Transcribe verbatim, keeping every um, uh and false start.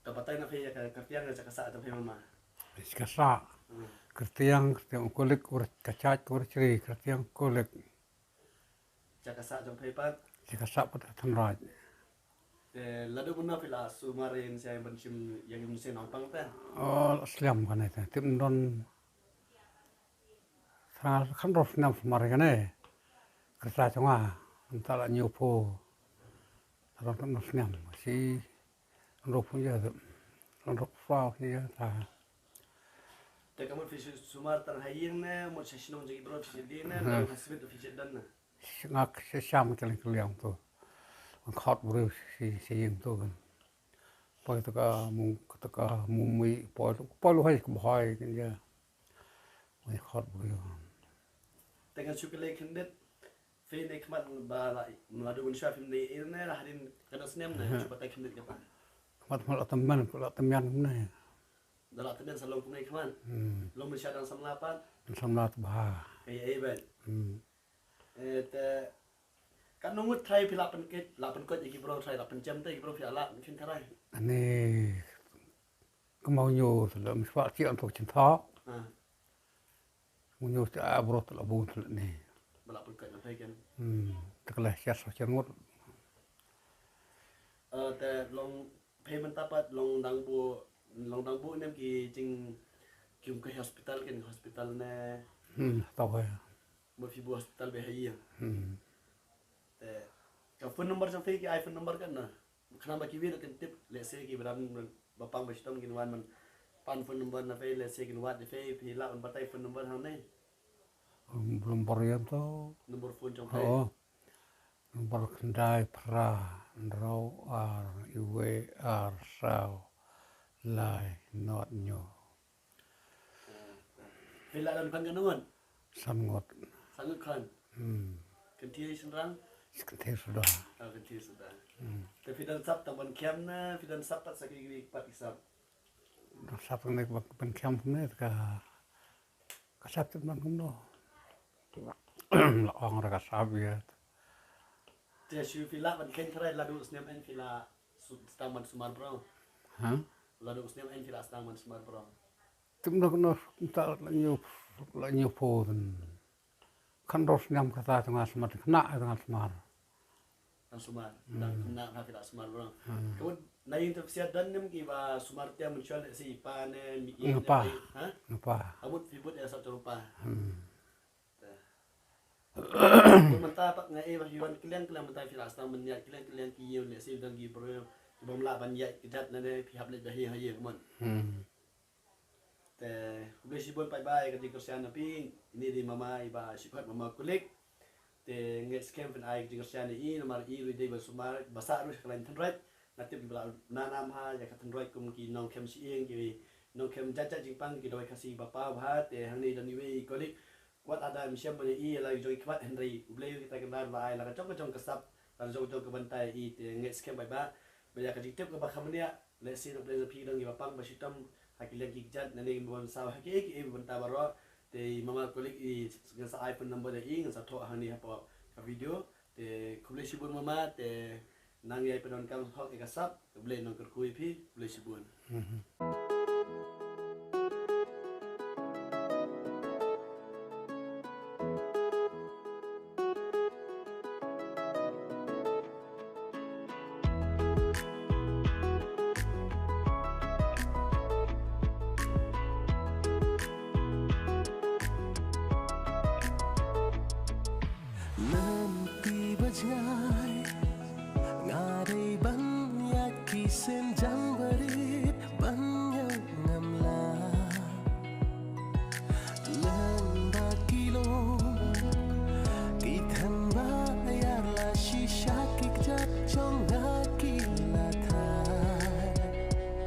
Ka batai na phi ïa ka kyrtiang ka jaka sah jong phi mama. Jaka sah. Hmm. Kyrtiang, kyrtiang u Kulik, ur ka jait, ur chri, kyrtiang Kulik. Jaka sah jong phi pat. Jaka sah pat Thanraij. Te lada kumno phi la sumar ïa ngi ban shim ïa ngi mynsiem nongpang te. Oh, la slem kane te. Tip don Sa khan rop snem sumar kane. Kata jong nga. Mynta la hynñiew phew. Sa rop snem. Shi rop phew ïa. Rop saw ïa ta. Te ka mut phi sumar tang ha ïing ne, mut sha shnong jong ki briew phi shim ne, tang ha sbit phi shim don ne. Nga sha sham kylleng kylleng to. Nga khot briew shi shi ïing to kan. Poi to ka mung to ka mung mi poi to poi lu hai ka bhoi kan ïa. Nga khot briew. Te ngan shu kylli khyndiat. Phi ne khmat ba la, la dei ban shu phi ne, ne la hadien katno snem ne, shu batai khyndiat kata. Khmat ma la tymmen, la tymmen ne. Da la tymmen sa long kumne khmat. Hmm. Long ban shu dang samla pat. Samla to bha. Ei, ei, bet. Hmm. Eh, te, katno ngut trai phi la pynkoit, la pynkoit ïa ki briew trai, la pynjem te ki briew phi la pynkheiñ trai. Ani, kumno nyu, te la, mswa chi an to chin tho. Ha. Ngu nyu te a briew te la bun te la ni. Ba la pynkoit na phi ken. Hmm, te ka la siat so chin ngut. Eh, te long phi mynta pat long dang buh, long dang buh ne em ki jing, ki kum ka hospital ken, hospital ne. Hmm, tau hai. Mut phi buh hospital ba ha ïing. Hmm. Te ka phone number jong phi ki ai phone number katno. Khnang ba kiwei ruh kin tip, lehse ki ba dang ba pang ba shitom kin wan ban pan phone number na phi, lehse kin wad ïa phi, phi lah ban batai phone number hangne. Phone number ïa to. Number phone jong phi. Oh. Number khyndai phra hynriew ar iwei ar saw lai nod hynñiew. Phi la don khun katno ngut? San ngut. San ngut khun. Hmm. Kynthei shynrang? Kynthei suda. Ah, kynthei suda. Hmm. Te phi don sap tang ban khlem ne, phi don sap pat sa kiwei pat ki sap? Don sap tang ne ban khlem ne ka, ka sap tang ban kumno. La ong ra ka sap ïa. Te shu phi lah ban kheiñ trai la dei snem ei phi la su-, sdang ban sumar briew. Ha? La dei snem ei phi la sdang ban sumar briew. Tip noh noh ta la hynñiew, la hynñiew phew. Khan rop snem kata te nga sumar, khynnah te nga sumar. Nga sumar, hmm, dang khynnah nga phi la sumar briew. Hmm. Ka mut na ïing te phi sa don ne em ki ba sumar te mynshuwa lehse i pa ne, i ne, i pa. Ha? I pa. Ka mut phi bud ïa sap jong u pa. Hmm. Te. Mynta pat nga ïohi ba phi wan kylleng kylleng mynta phi la sdang ban ïaid kylleng kylleng ki ïew lehse don ki briew ki bym lah ban ïaid kjat lane phi hap leit ba hi ha ïew mon. Hmm. Te khublei shibun paidbah ïa ka jingkyrshan na phi, ine i dei mama i Bah Shikhot, mama Kulik. Te ngeit skhem phin ai ka jingkyrshan ïa i namar i ruh i dei ba sumar ba sah ruh sha ka lain tynrai. Nga tip ba la nang nam ha ïa ka tynrai kum ki nongkhem shyieng ki nongkhem jait jait jingpang ki dawai Khasi ba paw bha. Te hangne don iwei i Kulik. Wat lada ym shem ban ïa i ïa la ki jong ki khmat hynrei U Blei u kita ki nar la ai la ka jong ka jong ka sap la ka jong ka jong ka bynta ïa i. Te ngeit skhem paidbah ba ïa ka jingtip kaba kham bniah lehse na pdeng jong phi ki don kiba pang ba shitom ha ki liang ki kjat lane kiba bun saw ha kiei kiei ba bynta baroh. Te i mama Kulik i ngan sa ai phone number ïa i ngan sa thoh hangne hapoh ka video. Te khublei shibun mama te nang ïai pyndonkam hok ïa ka sap, U Blei un nang kyrkhu ïa phi, khublei shibun. Mhm. Lynti ba jngai, nga dei ban ïaid ki sien jang